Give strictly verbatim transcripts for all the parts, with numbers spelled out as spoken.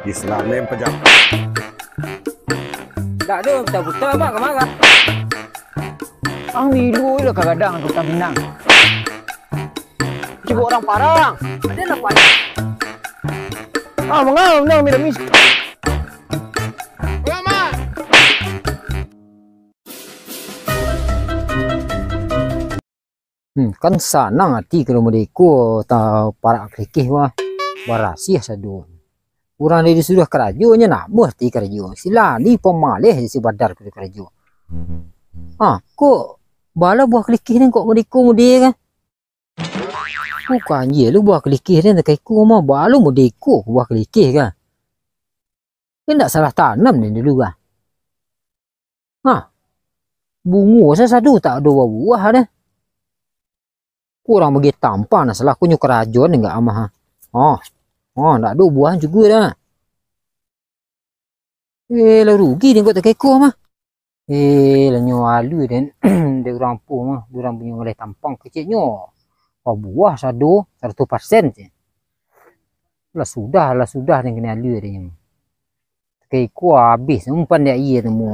Islam ni pejam. Dak ado buta-buta, Mak, ka ma? Ang milu lah ka gadang tu, Utang Pinang. Cibok urang parang. Ado lah, Pak. Ah, manga, manga, mira, mis. Pulang, Mak. Hmm, kan sanang ati kalau mode iko, ta-, parak kelikih mah, barasiah sado. Urang dari sudah karajo nyo namuah ati karajo. Silani pamaleh si Badar ka karajo. Ha, kok bala buah kelikih ni kok mode iko mode kan? Bukan je lu buah kelikih ni, ka iko mah, bala mode iko buah kelikih kan? Indak salah tanam ni dulu kan? Ha. Bungo sa sado tak ado babuah deh. Kurang bagi tampang nah, salah kunyo karajo ni gak amah. Ha. Ha, ndak ado buah jugo dah. Eh, lah rugi deh kok takeko mah. Eh, lah nyo alui den, dek urang po mah, dek urang punyo ngaleh tampang keceknyo. Babuah sado, saratus persen cek. Lah sudah, lah sudah den kena alui dek nyo. Takeko abih, umpan dek aia tu mu.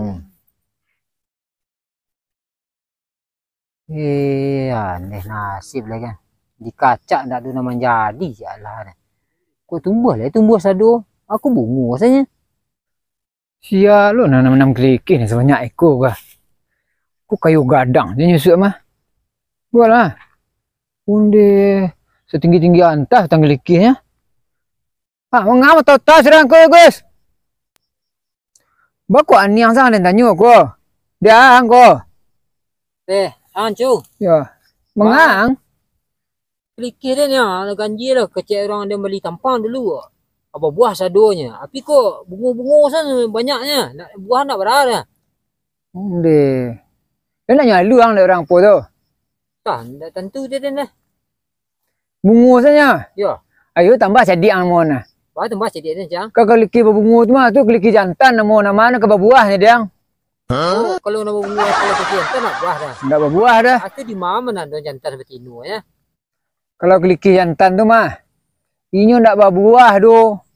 Eh, aneh nasib lah kan. Dikacak ndak ado nan manjadi, ya Allah. Kok tumbuah lah, tumbuah sado. Aku bungo sajo. Sia lo nan nanam kelikih ni sabanyak iko kah. Kok kayu gadang je nyusuak mah. Buatlah. Unde setinggi-tinggi antah tang kelikihnyo. Ah, manga mato-mato surang ko, Gus? Bako aniang sa den tanyo ko. Diang ko. Eh, ang cu. Yo. Manga ang? Kelikih den yo, lah ganjia lah kecek urang den bali tampang dulu. Aba buah sadonyo. Api ko bungo-bungo san banyaknyo. Nak buah nak bara dah. Onde. Den nak nyalu ang dek urang apo tu? Tah, ndak tantu je den dah. Bungo sajo. Yo. Ayo tambah cadiak ang namo nah. Bah tambah cadiak den, Cang. Ka kelikih babungo tu mah, tu kelikih jantan namo, nan ma nan ka babuah nyo, Diang. Oh, kalau nan babungo, kalau kelikih jantan ndak buah dah. Ndak babuah dah. Atu di ma nan ado jantan batino yo? Kalau kelikih jantan tu mah, inyo ndak babuah doh.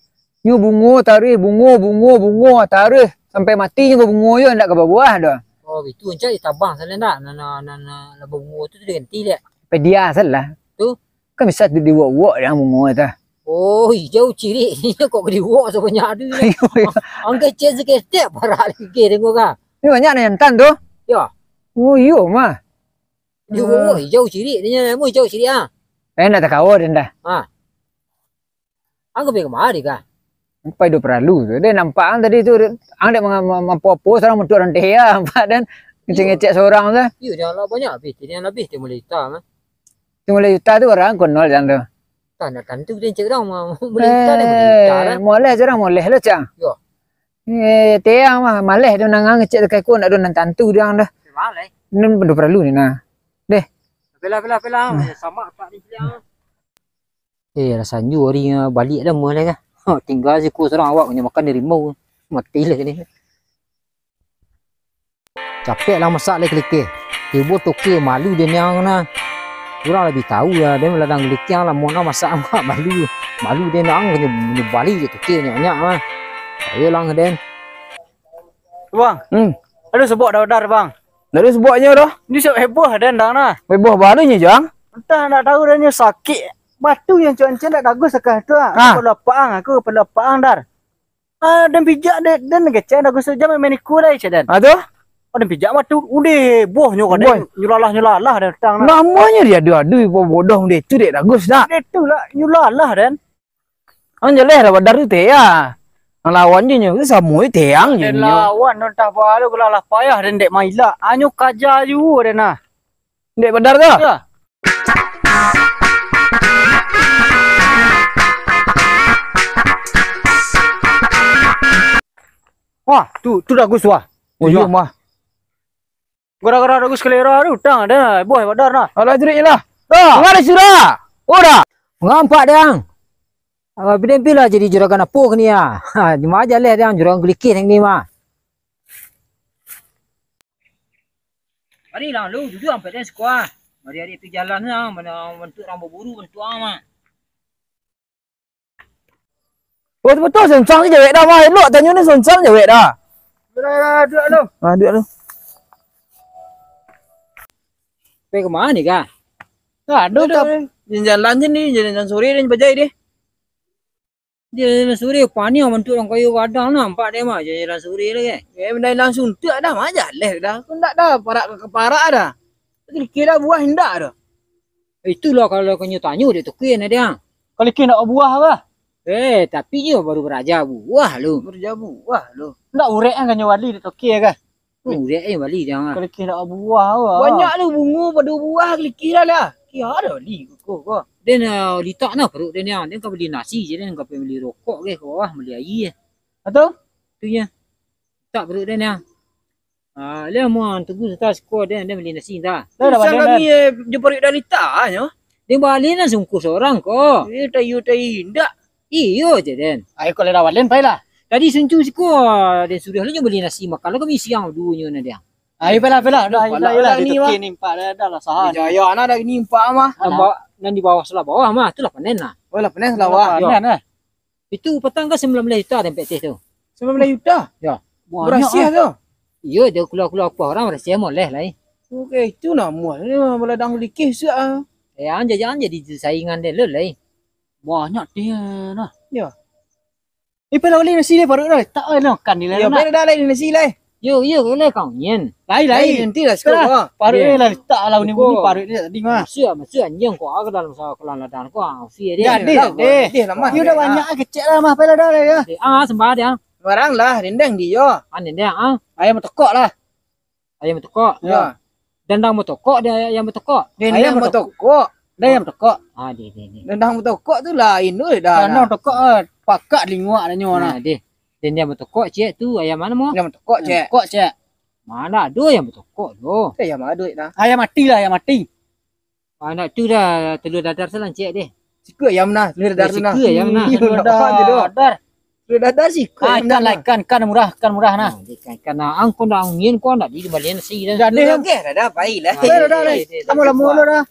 Nyo bungo taruih, bungo, bungo, bungo taruih sampai mati nyo babungo yo, ndak ka babuah doh. Oh, itu ancak ditabang salah ndak? Nan, nan, nan, nan, nan babungo tu, tu diganti liak. Pedia salah. Tu? Kan bisa tu diuak-uak yang bungo tu. Oh, ijau cirik. Inyo kok diuak sabanyak tu. Iyo, iyo. Angke cek saketek parak lagi dengo ka. Ni banyak nan jantan tu. Yo. Oh, iyo mah. Di rumah ijau cirik, dia namo ijau cirik ah. Eh, nak takawa den dah. Ha. Ang ka pai kamari kah? Pai do paralu tu. Den nampak ang tadi tu, ang dek manga-, ma-, mampo-apo surang mutuak ranteh ya, nampak den ngecek-ngecek surang tu. Iyo, jan lah banyak abih, jan lah abih timbul ita mah. Timbul ita tu urang konol jan tu. Tah, nak tantu den cek urang mah, timbul ita dah, timbul ita dah. Eh, moleh surang moleh lo, Cang. Yo. Eh, tiang mah, maleh do nan ngecek takai ko, ndak do nan tantu diang dah. Maleh. Nan do paralu ni nah. Deh. Apelah, apelah, apelah. Nah. Samak pak ni ciliak. Eh, lah sanjo ari, ah, baliak dah mah lai kah. Ha, tingga siko surang awak nyo makan di rimau. Mati lah ni. Capek lah masak lai kelikih. Tibo toke malu den niang nah. Urang labiah tau lah, den ladang kelikih lah, mun masak awak malu. Malu den ang nyo, nyo bali je toke nyo nyak mah. Ayo lang den. Bang. Hmm. Aduh, sebok dah Dar, Bang. Ndak ado seboknyo doh. Ni siap heboh den dang nah. Heboh baru nyo, Jang. Entah ndak tahu dah nyo sakik. Batu yang cuan-cuan ndak bagus sakah tu ah. Ah. Kepala paang aku, kepala paang Dar. Ah, dan pijak dek, dan kecek dah gosok jam main iku dah, cek dan. Ah, tu? Oh, dan pijak mah tu, udah, boh nyo kadang, nyulalah-nyulalah dah datang nah. Namonyo dia adu-adu, bodoh model tu dek, bagus dah. Dia tu lah, nyulalah, dan. Ang jaleh dah badar tu teh, ya. Ang lawan je nyo, tu samo je teh ang je nyo. Lawan, entah apa lu, kelalah payah, dan dek mailak. Anyo kaja ju, dan nah. Dek badar tu? Ya. Wah, tu, tu dah Gus, wah. Oh, iyo, mah. Gara-gara dah Gus kalera tu, utang dah, boh badar nah. Alah, jerit je lah. Dah. Manga sudah? Oh, dah. Mangampak dang. Ah, biden pila jadi juragan apo kini ah? Ha, juma aja leh dang, juragan gelikih yang ni mah. Mari lah lu, duduk sampai den sekuah. Mari adik pi jalan lah, mana bantuak urang baburu, bantuak ang mah. Batua-batua sonsang se jawek dah, mah. Elok tanyo ni sonsang jawek dah. Dah, dah, duduak lu. Ah, duduak lu. Pai ka ma ni, Kak? Dah, dah, dah. Jalan-jalan se ni, jalan-jalan sore ni, bajai deh. Jalan-jalan sore, paniang bantuak urang kayo gadang nampak deh mah, jalan-jalan sore lagi. Eh, benda langsung tak dah, mah jaleh dah. Kau ndak dah, parak ka parak dah. Kelikih dah buah indak dah. Itulah kalau kanyo tanyo dek toke nah, Diang. Kelikih ndak buah apa? Eh, tapi nyo baru baraja buah lu. Baraja buah lu. Ndak urek kan kanyo bali dek toke kah? Urek eh bali Diang ah. Kelikih ndak buah apa? Banyak lu bungo pado buah kelikih dah lah. Kira dah bali kok kok. Den ah, litak nah paruik den Diang. Den ka bali nasi je den, ka pai bali rokok ke ka bawah, bali aia. Atau? Tu nya. Litak paruik den Diang. Ah, lah, mun tunggu santa siko den, den bali nasi santa. Dah, dah, Pisang bali, kami, eh, jo paruik dah litak ah, nyo. Den bali nan sungkuh sorang ko. Eh, tayu, tayu, indak. Iyo je den. Ayo, kalau dah bali, pailah. Tadi suncu siko, den suruah lu nyo bali nasi makan, lah kami siang duonyo nah, Diang. Ayo, pailah, pailah. Dah, ayo, dah, ayo, dah, ni, Mak. Ni, empat dah, dah lah, sahan. Jaya, anak dah ni empat mah. Nan ba-, nan di bawah, salah bawah mah, tu lah panen lah. Oh, lah panen salah bawah. Panen lah. Itu patang kan sambilan baleh juta den pek teh tu. Sambilan baleh juta? Yo. Banyak, barasiah ah. Tu? Iyo, dia keluar-keluar apa orang barasiah moleh lai. Oke, itu namuah ni baladang likih siak ah. Eh, anja jangan jadi saingan den lu lai. Banyak teh nah. Yo. Eh, pailah bali nasi deh, paruik dah letak ai, makan ni lah. Yo, nak. Pailah dah lai nasi lai. Yo, yo, lai kau nyen. Lai, lai. Lai, nanti lah, sikok, ah. Paruik ni lah letak lah, bunyi-bunyi paruik ni tadi mah. Masuak, masuak anjiang kau ah ka dalam sa-, kolam ladang kau ah, usia dia. Jadi, dah, deh. Dah, deh. Dah, dah, dah. Yo dah banyak ah, kecek lah mah, pailah dah lai ah. Ah, sambah dia. Sembarang lah, rendang di yo. Ah, rendang ah. Ayam tokok lah. Ayam tokok. Yo. Dandang batokok, dia ayam batokok. Ayam batokok. Dah ayam tokok. Ah, deh, deh, deh. Dandang batokok tu lain tu dah. Dandang tokok, ah, pakak linguak dah nyo nah. Deh. Dandang batokok, cek tu ayam mano mo? Ayam batokok, cek. Tokok, cek. Mana ado ayam batokok tu? Eh, ayam ado dah. Ayam mati lah, ayam mati. Ah, nak tu dah, talua dadar tu lah, cek deh. Sikua ayam nah, talua dadar tu nah. Sikua ayam nah. Iyo, talua dadar. Talua dadar sikua ayam nah. Ah, ikan lah, ikan, ikan murah, ikan murah nah. Ah, ikan, ikan nah. Ang kau ndak angin, kau ndak di balian nasi dah. Jadi, oke, dah, dah, pailah. Dah, dah, dah. Lamo-lamo dulu dah.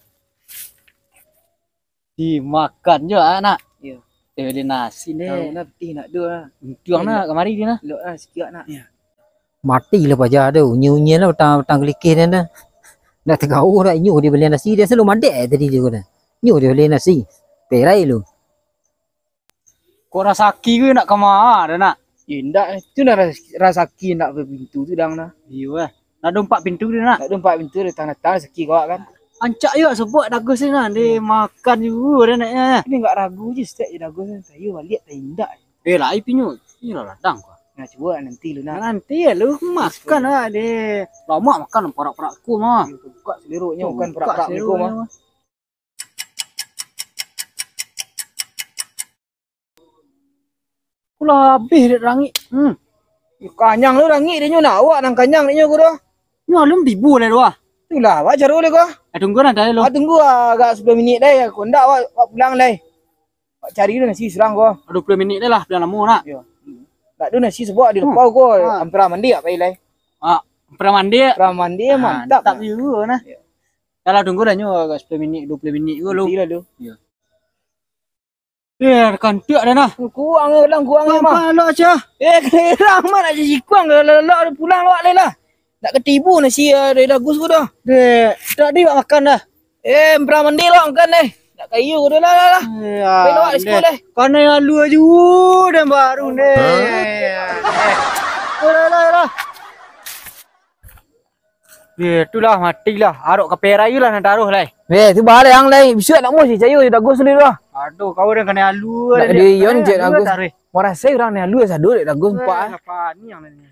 Dimakan jo anak. Iyo. Eh, bali nasi ni. Tahu nak pitih nak dua. Untuang nak kamari dia nah. Lok lah sikit nak. Iyo. Mati lah paja tu. Unyi-unyi lah utang, utang kelikih dia dah. Nak tagau dah inyo dia bali nasi dia selalu madek tadi dia dah. Inyo dia bali nasi. Perai lu. Kok rasaki ko nak ka ma dah nak? Yo, indak, tu nah ras-, rasaki nak ka pintu tu dang nah. Iyo lah. Nak dompak pintu tu nak? Nak dompak pintu datang-datang rasaki kau kan. Ancak yo sebab dagus ni nah, dia makan juo dah nak yo. Ini enggak ragu je setiap je dagus ni. Tayo baliak, tayo indak. Eh, lai pinyo. Inilah ladang ko. Nah, cubo nanti lu nah. Nanti ya lu makan lah dia. Lamak makan parak-parak ko mah. Buka seliruknyo, bukan parak-parak ko mah. Kulah abih dek rangik. Hmm. Kanyang tu rangik dinyo nah, awak nan kanyang dinyo ko doh. Nyo alun tibo lai doh. Itulah, awak caro lai ko. Eh, tunggu nanti lo. Ah, tunggu agak sapuluah minit lai, kok ndak awak, awak pulang lai. Awak cari dulu nasi surang ko. Dua puluah minit lai lah, biar lamo nak. Yo. Ndak ado nasi sebab di lapau ko, ampia mandi awak pai lai. Ah, ampia mandi. Ampia mandi, mantap. Mantap juga nah. Yo. Dah lah, tunggu dah nyo agak sapuluah minit, dua puluah minit ko lo. Nanti lah lo. Yo. Eh, kantuak dah nah. Kurang kadang kurang mah. Palok aja. Eh, kadang mah nak jikuang, kalau lok pulang awak lai lah. Nak katibo nasi, ah, dari dagus ko doh. Dek, tak di awak makan dah. Eh, ampia mandi lah makan deh. Nak kayu ko doh lah, lah, lah. Pai awak di siko deh. Kanai alua juo dan baru ni. Hah? Eh, lah, lah, lah. Eh, itulah, matilah. Arok ka perai lah nan taruh lai. Eh, tu baa lai ang lai. Bisuak nak musti cayo je dagus tu lah. Aduh, kau dah kanai alua. Nak dah di ion je dagus. Marasai urang ni alua sado dek dagus empat, eh. Apa ni yang ni?